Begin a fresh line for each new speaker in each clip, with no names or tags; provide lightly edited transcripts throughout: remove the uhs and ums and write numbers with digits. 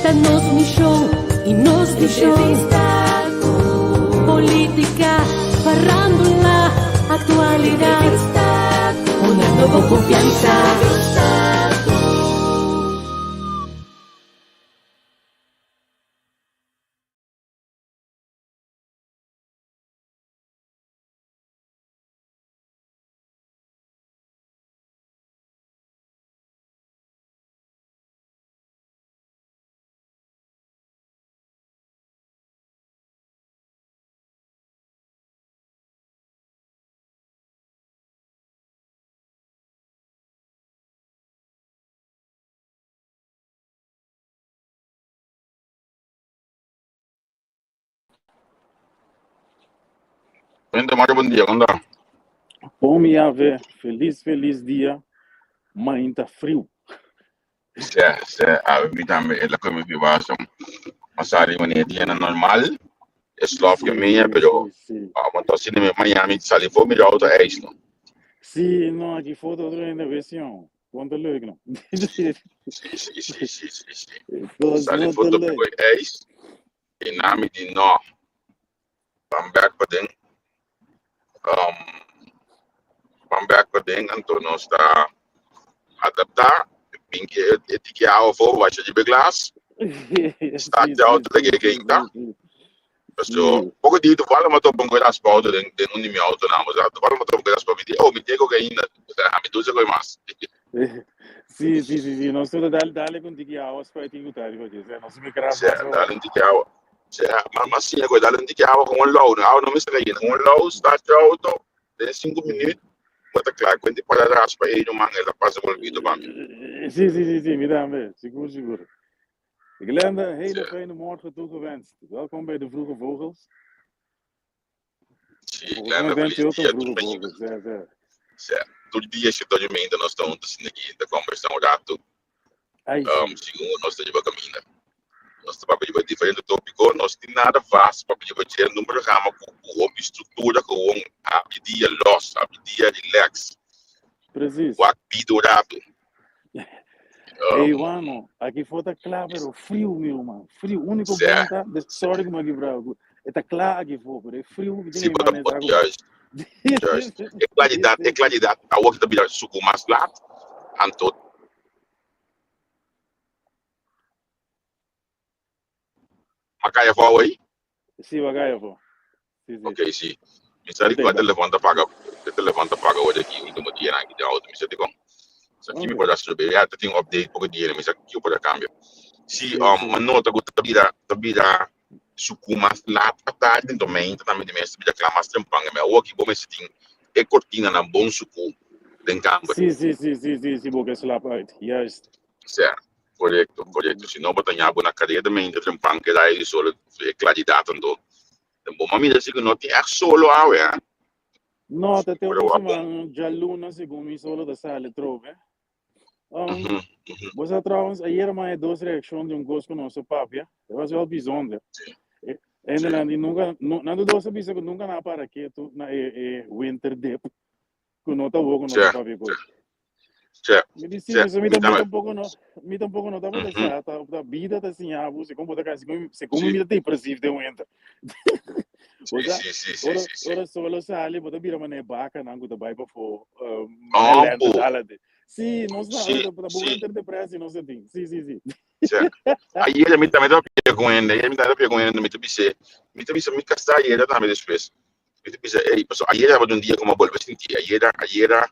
Ta nos mishon i nos vishon. Polítika, farándula, aktualidat. Hunando bo konfiansa.
Gente, Mario, bom dia, ¿cómo está?
Bom mi ave, feliz, feliz dia. Mainta friu.
Sí, sí, a mi tambe, es la que me viva, son. Masari, wanneer dia na normal, es slof que
Sí,
minha,
sí,
pero
sí, sí.
ah, want als in Miami sali voor mi auto ijs, no.
Sí, no, aki foto otro in de versión. Quanto leuk, no.
Sí, sí, sí, sí, sí, sí.
Dos
Sali
no te
foto
leuk.
voor ijs, en nami di no, van back pa ding, um, van back pa ding, anto nos está adaptar, pinky etike awa voor, was je die glas,
Sí,
start de
sí,
auto
sí,
de
sí,
quinta.
sí, sí.
So,
Sí.
poko di toevallig maar op een goeie auto den den undi mi auto na, mas toevallig maar op een goeie auto, oh, mi tengo que ainda, a mi doce coi mas.
Sí, sí, sí, sí. Nos toda dale, dale con tiki awa, spuiting con tari, porque no se me crea
Se,
más
dale
o.
un tiki awa. Se, maar maar sim, agora dale un tiki awa com um low, no awa não me está caindo, um low start de auto, den 5 minutos, bota claro, quando para raspa aí no man, ela passa por vídeo para mim.
Sí, sí, sí, sí, mira, hombre, seguro, seguro. Glenda, hele
Se,
fijne morgen toegewenst. Welkom bij de Vroege Vogels.
si,
Volgens mij
Glenda,
bent u
feliz
ook een
dia,
vroege
tudo bem.
vogel. Ja, ja.
Se, todo dia se todo ainda nós estamos assim aqui, da conversa um rato,
Ai, sí.
segundo nós estamos caminho. Nós estamos para diferente tópico, nós tem nada vasto para pedir número programa com com estrutura com um dia los, dia relax,
Precies.
o pido rato.
Hey,
Um,
mano, aqui falta claro, pero frio, meu mano. Frio, único
se,
ponta de sorry como aqui bravo. Está claro aqui fora, pero é frio que
se
tem
bota
mané trago.
juist, juist. E claridade, e claridade, a outra também suco mais lá, anto makaya fo aí?
Sí, bagaya, pô. Sí, sí.
Ok, sí. Mi sabe
Tem
que o
ba.
telefone tá paga, o telefone tá paga hoje aqui, último dia na de auto, mi sabe com. Sa aqui me
Ok.
pode saber, já tem um update pouco dia, mi sabe que pode cambio. Si
Sí,
um,
sí.
ma nota que tabira tabira suku mas laat a tarde então também também de mês tabira clama mais tempo me o aqui bom me tem e cortina na bom suku den camber.
Sí, sí, sí, sí, sí, sí, porque slaap uit. Juist.
Certo. Correcto, correcto. Si no botanha na cadeia também de tempo que dá ele solo e claridade então. Dan bom mami dat ik não tem echt solo awe, hè.
No, te
Pero
un
wapo.
siman gialluna secondo me solo da sale trove. Um,
Mhm. Mhm.
Você trouwens, ayer maar dos reactie de un gosto com nosso papia. Dat was wel bijzonder. En
Sì.
dan die nunca, no, nando dos bisa que nunca na para que tu na e, e winter dip. Que no ta com
Sì.
nosso papia coisa.
Sì.
Me disse,
Sì.
mas mi
Mi
tampoco
também.
tampoco no, mi tampoco no tava
Mhm.
sa ta ta vida ta assim, ah, você como ta se como se como
Sì.
mi depressivo de winter.
Sì,
Ora,
sì, sì, sì,
ora,
sì, sì.
ora solo sale, bota bira mané vaca nango da vai pa fo,
Oh,
lente
boh.
dala de. Sì, non sta,
Sì,
ora da
sì.
winter depressie non se Sì, sì, sì.
Sì. Ayer mi também tava com ele, ayer mi tava com ele, mi te mi te mi casa ayer também depois. Mi te disse, ei, passou, ayer era um dia como a volver sentir, ayer, ayer,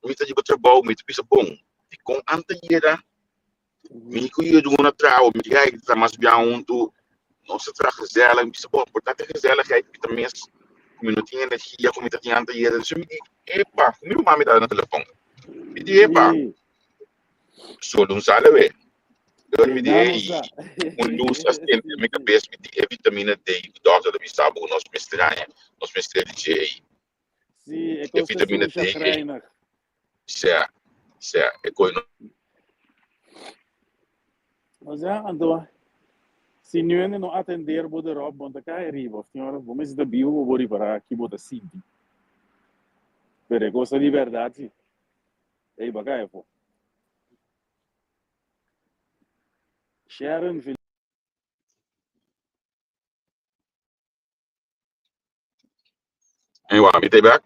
mi te digo trabalho, mi te disse bom. E com anteira, mi cuido de uma trau, mi gai tá mais bem um tu, não se tra gezellig, mi disse bom, importante gezelligheid, mi também como não tinha energia, como tinha anteira, dus mi di, epa, mi não me dá no telefone. Mi di, epa,
Sì.
solo um sale, Eu me
Sì, no, non
di,
sa.
um luz assente na
Sì,
minha
sì.
cabeça, me di, é vitamina D, o doctor me sabe o nosso estranho, nosso mestre de J,
Sì, e
é
costa
vitamina
su
D, é,
chagrijnig.
certo, certo, é coisa,
Ma ja, ando si nu no atender bo de rob, want dan arriba, of senhora, vamos da bio, vou riparar aqui bota sinti. Pero é coisa de verdade. Ei, bacana, pô. Sharon.
Anyway, mi ta bek.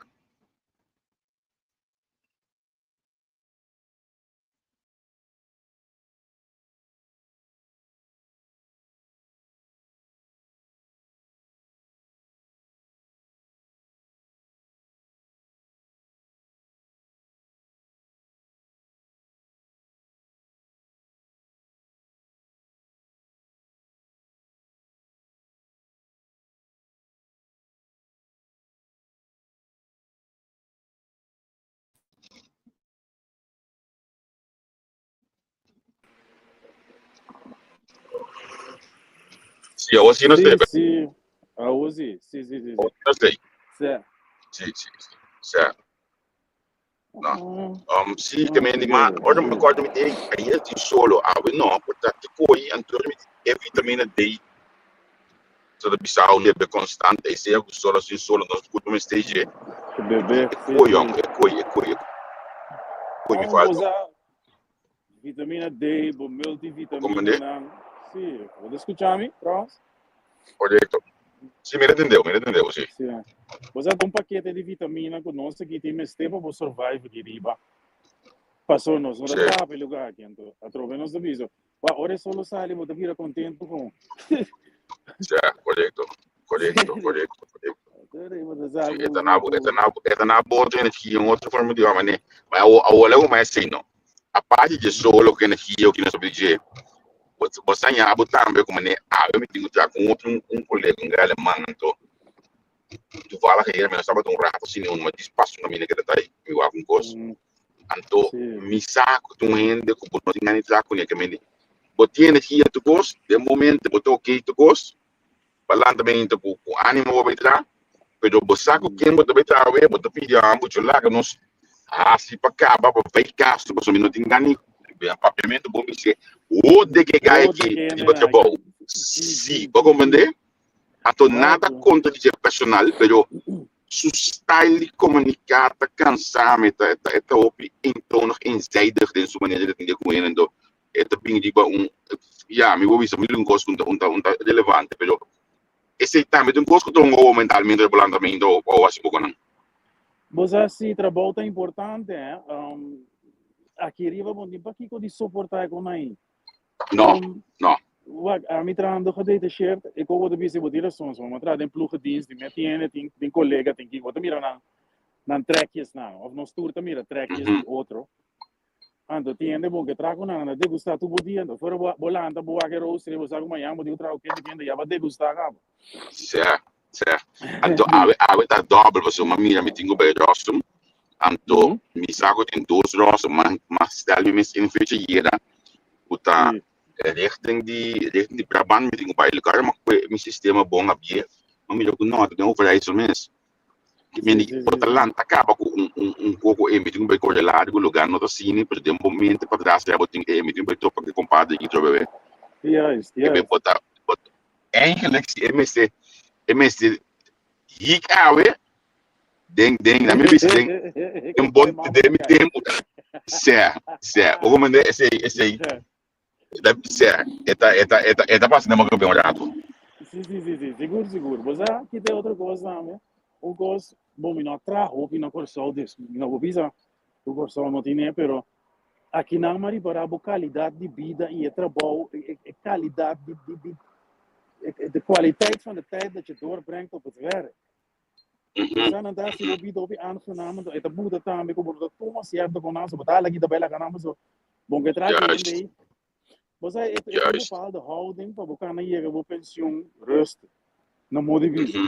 Sí, awor sí nos
Sí,
debe.
sí. Awor sí. Sí, sí, sí, sí.
Awor sí nos debe.
Sí.
Sí, sí, sí. Sí. No. Sí,
No,
que me di ma, ora me acuerdo mi ei, ayer tin solo, awe no, por ta te koi, anto mi e vitamina D. So da bisao lebe constante, e sea ku solo sin solo, nos ku me stage.
Bebé,
E
sí,
koi,
sí.
e koi, e koi, e koi mi
Oh,
falta.
usa vitamina D, bo multivitamina
Comprende?
nan. Sí, bo ta escucha mi, Ross?
Correcto. Sí, mi entendeu, mi entendeu, sí.
Sí. Bo sa un pakete di vitamina ku nos aki tin mester pa bo survive aki riba. Pasó nos no ta tapa e lugar aki, anto atrobe nos ta bisa, Wa, ora e solo sali bo ta bira contento con.
Sí, correcto, correcto, correcto, correcto. Sí, e ta na bo, e ta na bo, e ta na bo otro energia, un otro forma di mane. Ma awo, awo lego ma esei no. Aparte di solo ku energia ku nos ta dje, bo bo sa ña bo tambe ku mane awe mi tin ku traha ku otro un kolega, un alemán anto toevallig ayer mi no tabata un rato sin un, ma dis paso un kaminda ku ta tai mi wak un kos. Anto mi sa ku ta un hende ku bo no tin gana di traha kuné, ke mende bo tin energia tur kos, den momento bo ta oké tur kos, bo a lanta beinta ku ánimo bo bai traha, pero bo sa ku ken bo ta bai traha awe, bo ta pidi a muchu laga nos hasi pa kaba pa bai kas, pasobra mi no tin gana di papiamentu bo misé hode ke gai aki riba trabou. Si, bo a komprendé? Anto nada kontra di dje personal, pero su style di comunica ta cansa mi, ta e ta hopi eentonig, eenzijdig den su manera di atende cu hende, anto e ta bin riba un, ya, mi por bisa mil un cos cu un ta un ta relevante, pero esey tambe ta un cos cu ta hunga mentalmente riba lantamento o haci poco nan.
Bo sa si trabou ta importante, eh? Aki riba bo no tin pakico di soporta e con ahi.
No, no.
Wak, ami trahando gedetacheerd, ik hoor wat bisa, bo tin rason, so, ma traha den ploegendienst, di met hende, tin, tin colega, tin ki, bo ta mira nan, nan trekjes nan, of nos tur ta mira trekjes di otro. Anto tin hende bo ke traha ku nan, nan ta degustá tur bo dia, anto fuera bo, bo lanta, bo wak e rooster, bo sa ku mañan bo tin ku traha ku kende kende, ya bo a degustá kaba.
Sè, sè. Anto awe, awe ta dòbel, pasobra mi mira mi tin ku bai ròsum, anto mi sa ku tin dos ròsum, ma, ma stel mi mes in fecha yera ku ta Richting di richting di Brabant mi tin ku bai lugar ma kue mi sistema bon a bie ma mira ku no ta den Overijssel mes ki mi di bo ta lanta kaba ku un un un koko e mi tin ku bai kore largu lugar no ta asina pero den bo mente patras ya bo tin e mi tin ku bai topa ku e kompadre aki trobe be ke be bo ta bo eigenlijk si e mester e mester hik awe den den na mi bisa den den bon den mi tempo sè sè bo komende esei esei Da sè e ta e ta e ta e ta pasa den boka un rato.
Sí, sí, sí, sí, sigur, sigur. Bo sa kita otro kos tambe. Un kos, bo mi no a traha hopi na Kòrsou, dus mi no por bisa ku Kòrsou no tine, pero akinan mi a ripará bo kalidat di bida i e trabou, e e kalidat di di di de kwaliteit van de tijd dat je doorbrengt op het werk. Sa nan ta hasi bo bida hopi aangenaam, e ta buta tambe ku bo no ta tuma sierto kon nan, so bo ta hala kita bai laga nan paso bon ke traha ku hende ei. Bo sa e ta un bepaalde houding pa bo kana yega bo pensioen rustig, na modo di bisa.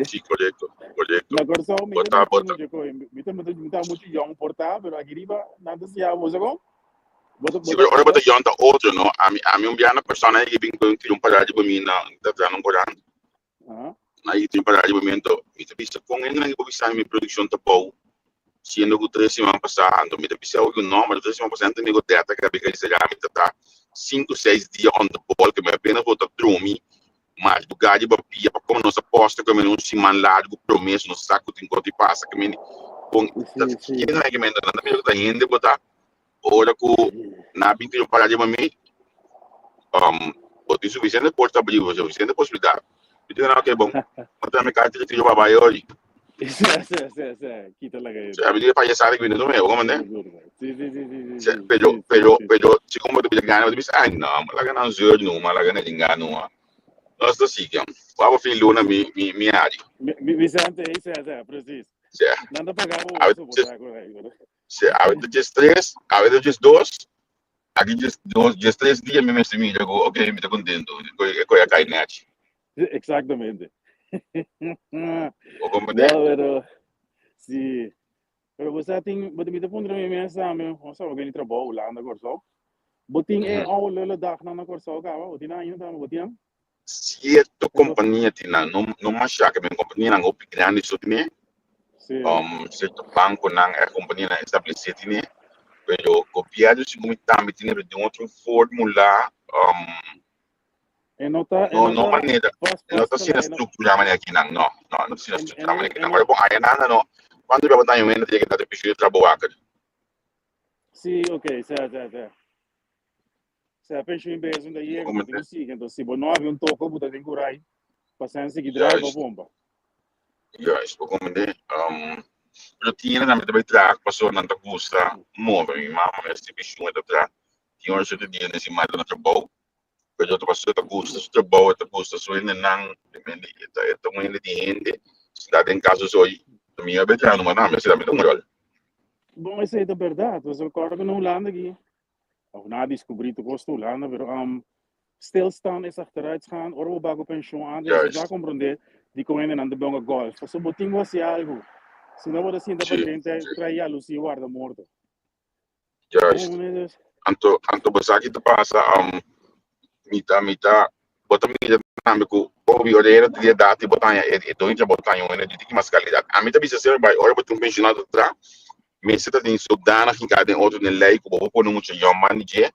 Sí, korekto, korekto.
Na Kòrsou mi ta miti muchu koi, mi ta mi ta muchu yòn por ta, pero aki riba nan ta siña bo sa kon? Bo ta
Sí, pero ora bo ta yòn ta otro, no? Ami ami un biaha na persona ei bin tira un parada riba mi na ta traha na un korant. Na e temporada di momento mi ta bisa kon hendenan ku por bisa mi produkshon ta bou siendo ku tres siman pasá anto mi ta bisa oki un nòmber tres siman pasá anto mi ku dèta kabi ka Instagram mi ta ta sinku seis dia on the ball ke mi apenas bo ta drumi mas lugá di bapia pa komo nos a posta ku un siman largu promé so nos sa ku tin kos di pasa ke mi kon ta kinan ke mi nan ta mira ku ta hende bo ta Ora ku nan a bin tin un pará riba mi, bo tin sufisiente porta abrí, bo tin sufisiente posibilidat. Mi di nan, oke bon, bo ta mi karta di tiro pa bai hoy.
Sí, sí, sí, sí. Kita laga
Se a mi payasada ku no me, como ne?
Sí, sí, sí, sí, sí,
Se,
sí,
pero,
sí, sí,
pero,
sí.
pero, si como te pide gana, te dice, ay no, laga nan zeur no, ma laga na dinga no. Nos ta sigue. Wou fin luna mi mi mi ari.
Mi, Vicente, sí, sí, precies.
Se,
Nan ta pagabo
a
eso por algo ahí, ¿verdad?
se, a veces just tres, a veces just dos, aki just dos, just tres dia mi mester mira ku, ok, mi ta contento, ko ya kai nechi.
Exactamente.
O como
No,
de?
pero sí. Pero você tem, bo mi te pondre mi mesa, mi, o sea, porque ni trabalho Holanda Kòrsou. Bo tin e oude lullen dag na Kòrsou kaba, bo tin ainda tambe, bo tin?
Cierto kompania tin nan, no no masha ke men kompania nan hopi grandi so tine, cierto banco nan e kompania nan establece tine, pero gobierno segun mi tambe tine pero den otro formula,
E no ta, e
no
no
no
ta
manera,
vast
e no ta asina
vastgelegd, e no,
structura manera kinan, no, no, no ta asina
en,
structura
en,
manera
en
kinan.
no,
Pero bon, aya nan no, cuando bia bo ta un hende ta yega ta pishi trabou wakker.
Sí, ok, sí, sí, sí. Sea pensioen bezig ta yega, bo tin ku sigui. Entonces, si bo no habia un toko, bo ta tin ku rai pa sen sigui drive pa bomba.
Juist, bo comprende. Pero tin hende tambe ta bai traha pasobra nan ta gusta move. Mi mama mes tin pensioen e ta traha tin ora su dia den siman e ta na trabou. Pero ta pasobra e ta gusta su trabou, e ta gusta su hendenan. E ta e ta un hende di hende. Si ta den caso soy, mi a bai traha numa tambe, si tambe ta un rol.
Bon, esei ta berdad. Pasobra kòrda ku na Hulanda aki, Of na descubrí tu kos Hulanda, pero stilstaan is achteruit gaan. Ora bo bago pensioen antes, ja comprende di con hende nan te bonga golf. So bo tin hasi algo. Si no bo ta sinta pa gente trae jaloezie guarda morto.
Juist. Anto, anto bo sa ki ta pasa, mi ta, mi ta, bo ta mira tambe ku obi ora era di edat i bo ta haña e e doño bo ta haña un hende di tiki mas kalidat. Ami ta bisa semper bai ora bo tin un pensionado ta traha, mester ta tin zodanig hinká den otro den lei ku bo por pone un mucha yòn man di dje,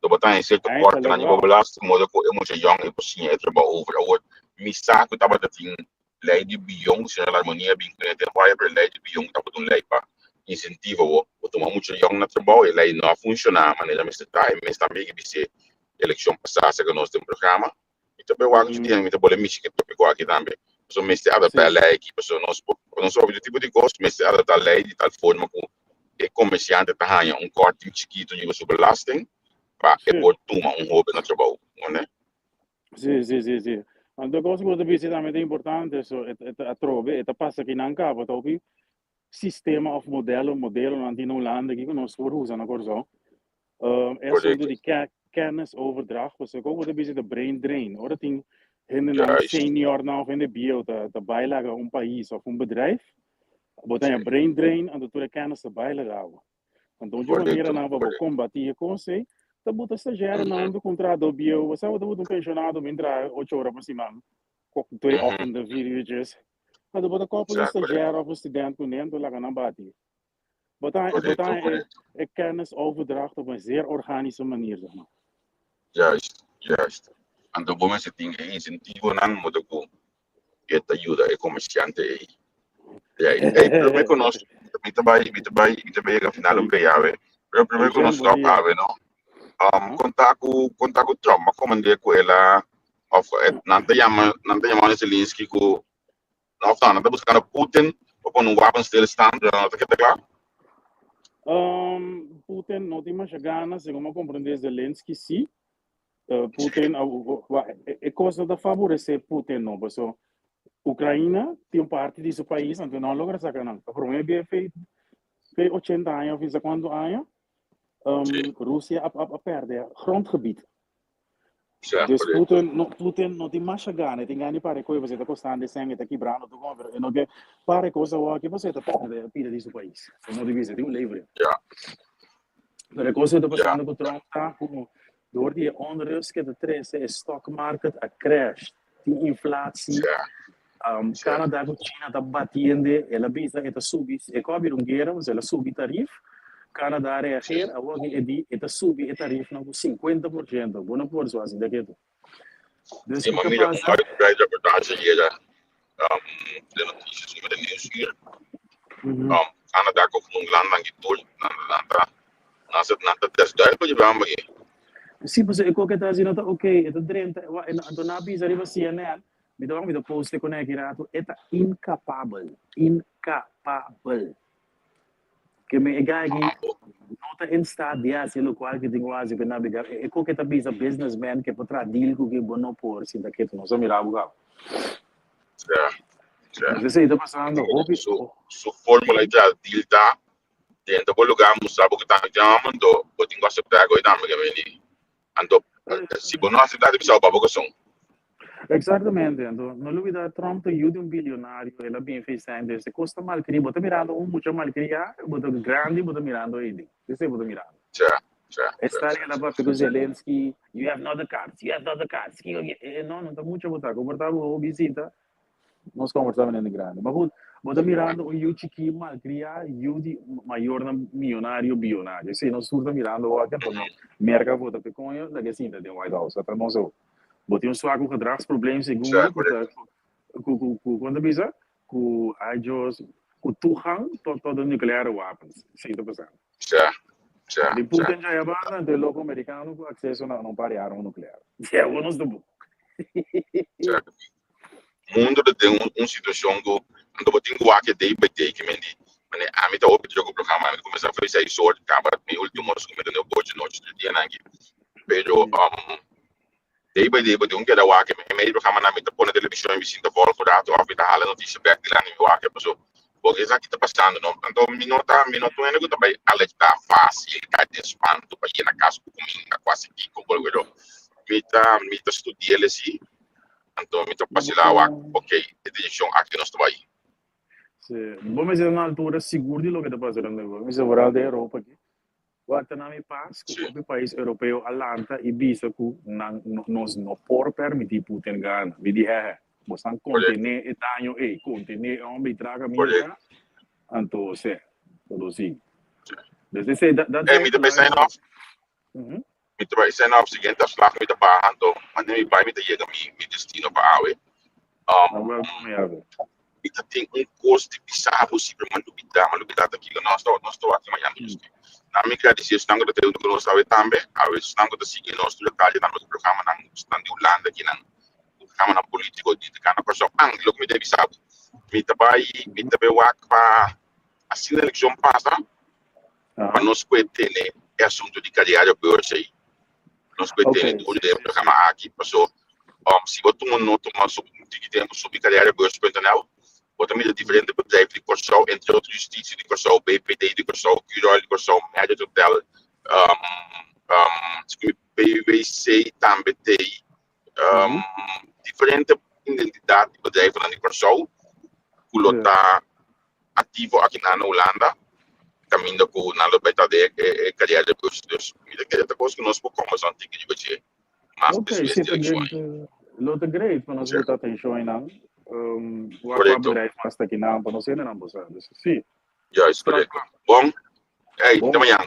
lo bo ta haña sierto kòrtenan riba belasting modo ku e mucha yòn e por siña e trabou over. Awor mi sa ku tabata tin lei di bion, señora Larmonia a bin kuné den waya, pero lei di bion tabata un lei pa insentiva bo pa tuma mucha yòn na trabou. E lei no a funshoná manera mester ta. E mes tambe ke bis'é elekshon pasá saka nos den programa. Mi ta bay wak cu dia mi ta bole mishi ke topico aki tambe. Pasobra mester adapta e ley aki, pasobra nos por nos hopi tipo di cos mester adapta ley di tal forma cu e comerciante ta haya un korting chikito riba su belasting pa e por tuma un hoben na trabou, no?
Sí, sí, sí, sí. Anto cos cu bo ta bisa tambe ta importante, so e ta atrobe, e ta pasa akinan caba, ta hopi sistema of modelo, modelonan tin na Hulanda aki cu nos por usa na Corsou. E asunto di kennisoverdracht, pasobra como bo ta bisa ta brain drain, ora tin hendenan seniornan of hende bieu ta ta bai laga un pais of un bedrijf, bo ta haña brain drain, anto tur e kennis ta bai laga awa. Anto un dje maneranan pa bo kombati e kos ei, ta buta stagiairnan huntu ku un trahadó bieu, bo sa bo ta buta un penshonado bin traha ocho ora pa siman, twee ochtenden, vier uurtjes, anto bo ta koppel un stagiair of un student kuné, anto laga nan bati. Bo ta, bo ta e, e kennisoverdracht op een zeer organische manier, zeg maar.
Juist, juist. Anto bo mester tin e insentivonan modo ku e ta yuda e komersiante ei. Ja, ei, promé ku nos, mi ta bai, mi ta bai, mi ta bai yega final un ke awe. Pero promé ku nos stop awe, no? Konta ku, konta ku Trump a komand'é ku el a, of nan ta yama, nan ta yama Zelensky ku Of no, nan ta buskando Putin pa pone un wapenstilstand, pero no ta keda kla.
Putin no tin masha gana, segun mi a komprendé Zelensky sí. Putin, e kos no ta faboresé Putin no, paso Ukraina tin un parti di su pais, anto no a logra saka nan. Pa promé bia fe fe 80 aña of bisa kuantu aña, Rusia a a pèrdè grondgebied. Dus Putin no, Putin no tin masha gana, e tin gana di para e koe pasobra e ta kostando e sèn, e ta kibrando tur kos, pero e no ke para e kos awor aki pasobra e ta pèrdè e pida di su pais. E no di bisa, e tin un lei for e. Pero e kos ku ta pasando ku Trump ta ku dor di e onrust ku e ta trese e stock market a crash, tin inflatie, Canada ku China ta batiende, el a bisa e ta subi, e kò a bira un guera, pasobra el a subi tarif, Canada a reageer, awor aki e di e ta subi e tarifnan ku 50%, bo no por su hasi de ketu. Dus
Sí,
kiko
ma
ta
mira, un
pasa?
uitgebreid reportage yega den noticias riba den Nieuwsuur. Canada ku un landnan di tur, nan nan ta nan sa nan ta desduidelijk di bamba aki.
Sí, pasobra e koke ta hasi no ta oké, e ta drenta, anto nan a bisa riba CNN. Mi ta wak mi ta post e kone aki rato, e ta incapabel, incapabel. Ke men e guy aki no ta in staat di hasi lokual ke tin ku hasi pa e nabega. E koke ta bisa businessman ke por traha deal ku ke bo no por sinta ketu, nos a mira bo kaba.
Ja, ja.
Nos esei ta pasando hopi.
Su, su formula di traha deal ta, dentro bo lugar mustra bo ku ta homber, anto bo tin ku aseptá ku e tambe ke bini. Anto, si bo no aseptá, ta bisa bo pa bo koson.
Exactamente, anto no lubida Trump ta yu di un bilionario, el a bin FaceTime dus e kos ta malkria, bo ta mirando un mucha malkria, bo ta grandi bo ta mirando ei, esei bo ta mirando.
Cha, cha,
E
cha,
sta
cha,
el a
cha.
papia ku Zelensky, you have not the cards, you have not the cards, kiko ki, e no, no ta mucha bo ta, komportá bo bisita, Nos conversa manera grandi. Ma goed, bo ta mirando un yu chikí malcriá, yu di mayornan miyonario, biyonario. Sí, nos tur ta mirando awor aki, anto Merca vota p'e coño, laga e sinta den White House. Ata nos awor. Bo tin un swa cu gedragsprobleem segun
Sa,
mi, cu ta,
correcto.
cu, cu, cu, con ta bisa? Cu, ay Dios, cu toegang tot, tot de nucleaire wapens. Sí, ta pasando.
Sa, sa,
Di
sa.
Putin dja e banda, anto e loco americano cu acceso na un par di arma nuclear. Sí, awor nos ta bon.
Sa. Mundo ta den un situacion cu anto bo tin cu wak e day by day ke men di mane ami ta hopi druk cu programa ami ta cuminsa for seis or caba mi ultimo ora cu mi ta den ocho nochi tur dia nan aki pero day by day bo tin cu keda wak e mei programa nan mi ta pone television mi sinta volg un rato of mi ta hala noticia bek dilanti mi wak paso bo ke esaki ta pasando no anto mi no ta mi no ta un hende cu ta bay alerta facil cay den spanto pa yena cas cu cuminda cuasi kico pero mi ta mi ta studiel esi. Anto mi ta basila wak, ok, e direkshon aki nos ta bai.
Sí, bo mester ta na altura sigur di loke ta pasa rond di bo. Mi mester vooral den Europa aki. Wak ta na mi pas ku hopi pais europeo a lanta i bisa ku nan nos no por permití Putin gana. Mi di hehe, bosnan kontené e daño ei, kontené e homber i traga mi aka, anto sè, lo sigui. Dus esei, dat
Ey, mi ta pensa enough. Mi ta bai sena op siguiente afslag mi ta baha anto mane mi bai mi ta yega mi mi destino pa awe. Mi ta tin un kos di bisa bo si pero mi a lubida mi a lubida ta kiko nos ta nos ta wak mañana dus nan mi gradisi esnan ku ta tei huntu ku nos awe tambe awe esnan ku ta sigui nos tur e kaye tambe ku programanan esnan di Hulanda kinan programanan politiko di ta gana Kòrsou an loke mi ta bisa bo mi ta bai mi ta bai wak pa asina elekshon pasa pa nos puede tene e asunto di Cariario Beurs ei. Nos puede tene duro den e programa aki, paso si bo tuma nota mas un tiki tempo subi cariariobeurs.nl, bo ta mira diferente bedrijf di Kòrsou, entre otro Justitie di Kòrsou, BPD di Kòrsou, Curoil di Kòrsou, Marriott Hotel, PwC tambe t'ei, diferente identidat di bedrijfnan di Kòrsou ku lo ta aktivo aki na Hulanda kaminda ku nan lo bai ta den e kariera di bus. Dus mi ta kere ta kos ku nos por kòmbersá un tiki riba dje mas
Ok,
despues
si
di
ta
elekshon.
great. Lo ta great pa nos
Sí.
buta atenshon einan. Wak wak
Korekto.
bedrijf mas ta kinan pa nos hendenan bo sa. Dus si.
Juist,
Strak
korekto.
plan.
Bon, hey,
Bon.
te mañan.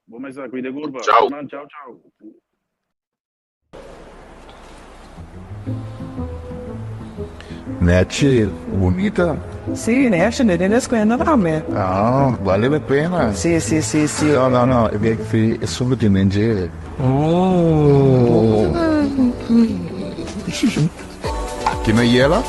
Bon mesa, cuida curpa.
Chao.
Man, chao, chao.
Nechi, bunita.
Sí, nechi, ne den escuela tambe.
Ah, vale la pena.
Sí, sí, sí, sí.
No, no, no, e bek fi e solo tin den dje.
Oh.
Aki na Yela,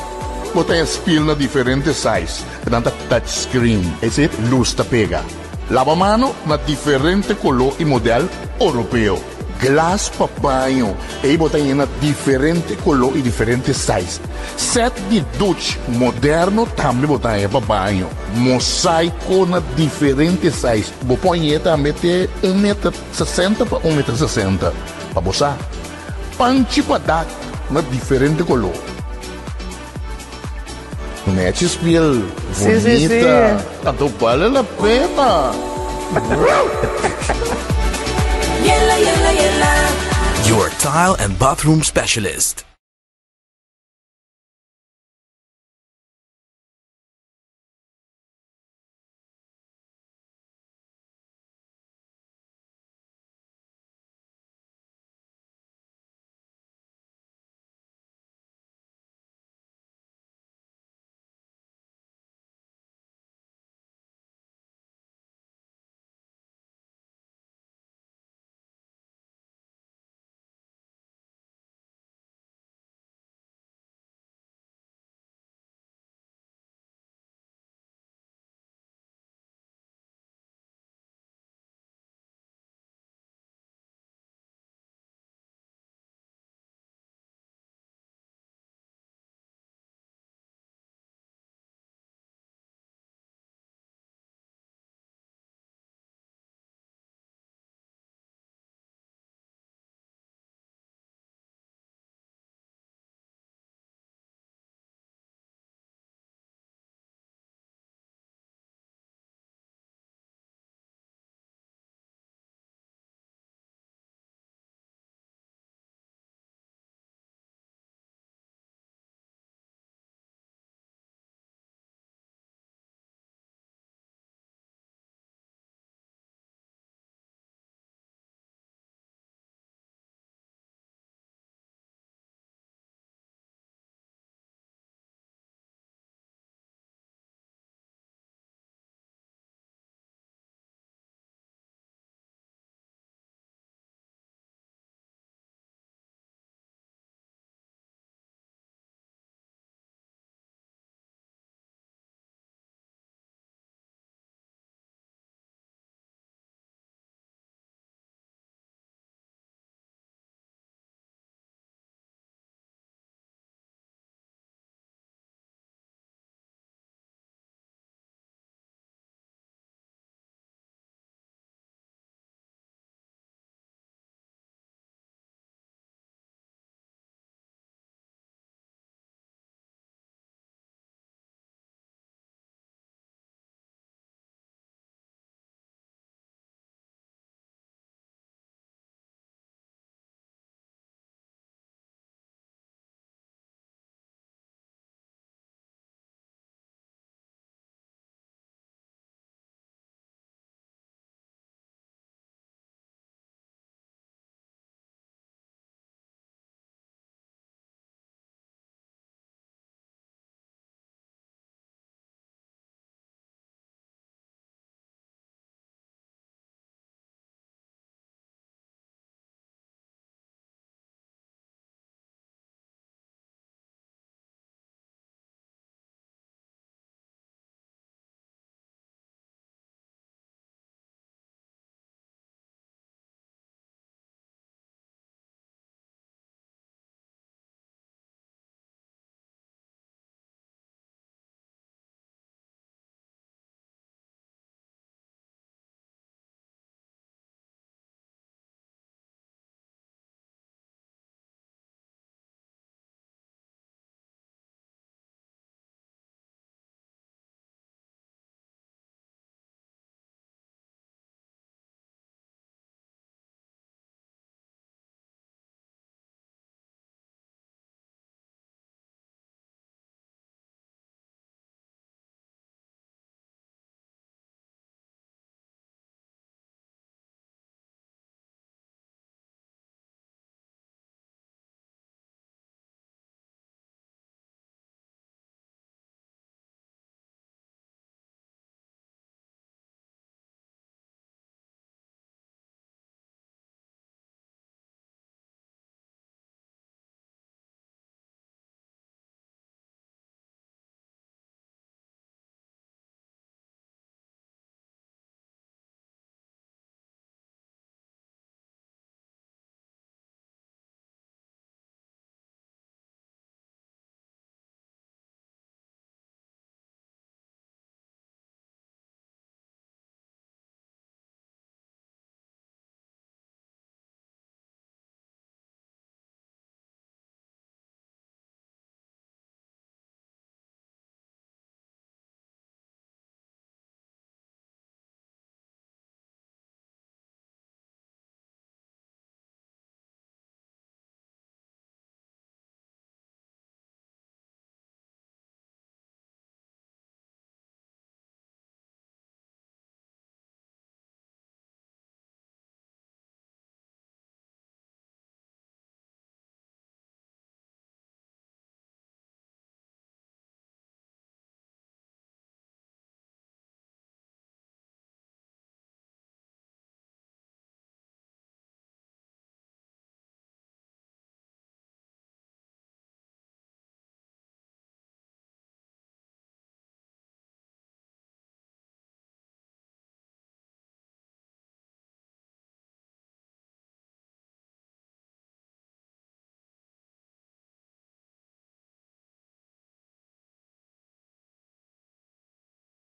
bo ta spil na diferente size, nan ta touch screen, ese luz ta pega. Laba mano na diferente color y model Oropeo. Glas pa baño, ei bo ta yena diferente color y diferente size. Set di duch moderno tambe bo ta haña pa baño. Mosaico na diferente size, bo por hañ'é tambe te un meter sesenta pa un meter sesenta, pa bo sa. Panchi pa dak na diferente color. Nechi spiel
Sí, sí, sí.
bonita. Anto bale la pena.
Yela, yela, yela.
Your tile and bathroom specialist.